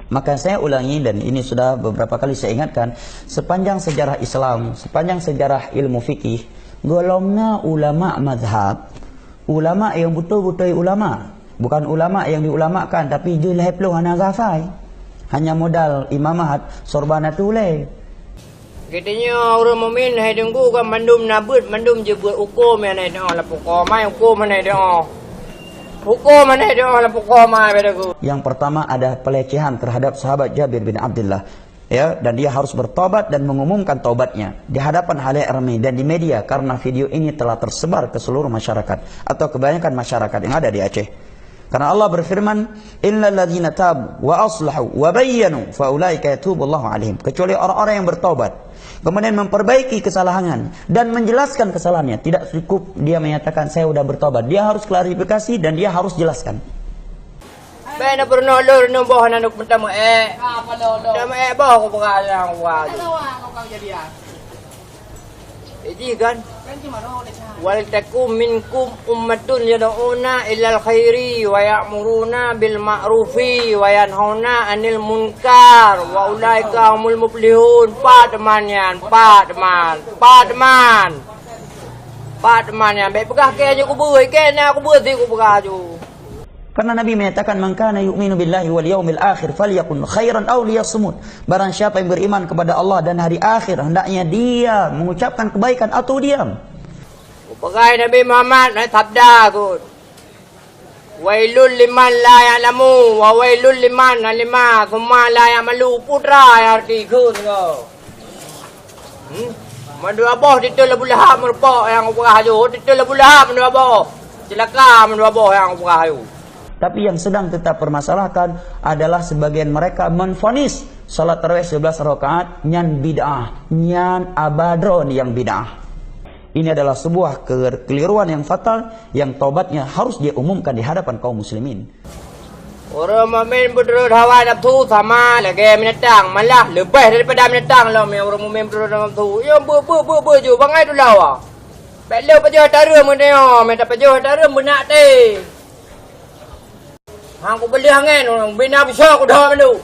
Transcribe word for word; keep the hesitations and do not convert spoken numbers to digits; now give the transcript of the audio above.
Maka saya ulangi, dan ini sudah beberapa kali saya ingatkan, sepanjang sejarah Islam, sepanjang sejarah ilmu fikih, gohlom na ulama mazhab, ulama yang beutôi-beutôi ulama. Bukan ulama yang diulamakan, tapi jih lhèe ploh hana hafai. Hanya modal imamah sorban atulé. Geutanyoe ureuëng mukmin hai Teungku, kan mandum na beuet, mandum jeuet beuet hukôm nyang na doa lam pukoe mai, hukôm nyang na doa. Hukôm nyang na doa lam pukoe mai, pada ku. Yang pertama ada pelecehan terhadap sahabat Jabir bin Abdullah. Ya, dan dia harus bertobat dan mengumumkan taubatnya di hadapan halayak ramai dan di media, karena video ini telah tersebar ke seluruh masyarakat atau kebanyakan masyarakat yang ada di Aceh. Karena Allah berfirman, "Illal ladzina tabu wa aslahu wa bayyanu fa ulaika yatubu Allahu alaihim." Kecuali orang-orang yang bertobat, kemudian memperbaiki kesalahannya dan menjelaskan kesalahannya. Tidak cukup dia menyatakan, "Saya sudah bertobat." Dia harus klarifikasi dan dia harus jelaskan. Bèk na peurunoe lôn, runoe boh na nuk meutameuék. Meutameuék boh kupeugah nyang wa. Jih kan? "Wal takum minkum ummatun yad'una ilal khairi wa ya'muruna bil ma'rufi wa yanhauna 'anil munkar wa ulaika humul muflihun." Pat teuma nyan, pat teuma, pat teuma. Pat teuma nyan, bèk peugah kèe aju kubeue, kèe na kubeue sit kupeugah aju. Karena Nabi menyatakan, "Man kana yu'minu billahi wal yaumil akhir falyakun khairan aw liyasmut." Barang siapa yang beriman kepada Allah dan hari akhir, hendaknya dia mengucapkan kebaikan atau diam. Peugah Nabi Muhammad, na sabda kheun, "Wailul liman la ya'lamu, wa wailul liman alima, tsumma la ya'malu." Putra nyang arti kheun nyoe. Hmm? Mandua boh titeul Abu Lahab meurumpok nyang kupeugah aju. Titeul Abu Lahab mandua boh. Ceulaka mandua boh nyang kupeugah aju. Tapi yang sedang kita permasalahkan adalah sebagian mereka menvonis salat tarawih sebelas rakaat nyan bid'ah, nyan abadron yang bid'ah. Ini adalah sebuah kekeliruan yang fatal yang taubatnya harus dia umumkan di hadapan kaum muslimin. Ureuëng mukmin beudurot hawa nafsu sama lagée binatang, malah leubeh daripada binatang lom nyang ureuëng mukmin beudurot hawa nafsu. Nyoe beu-, beu-, beu-, beu ju bangai tulawa. Bék lé pajoh tareuem meunyoe, mita pajoh tareuem beunak teh. Hang kubeuleeh angén, bina beusoe kudhôt mandum.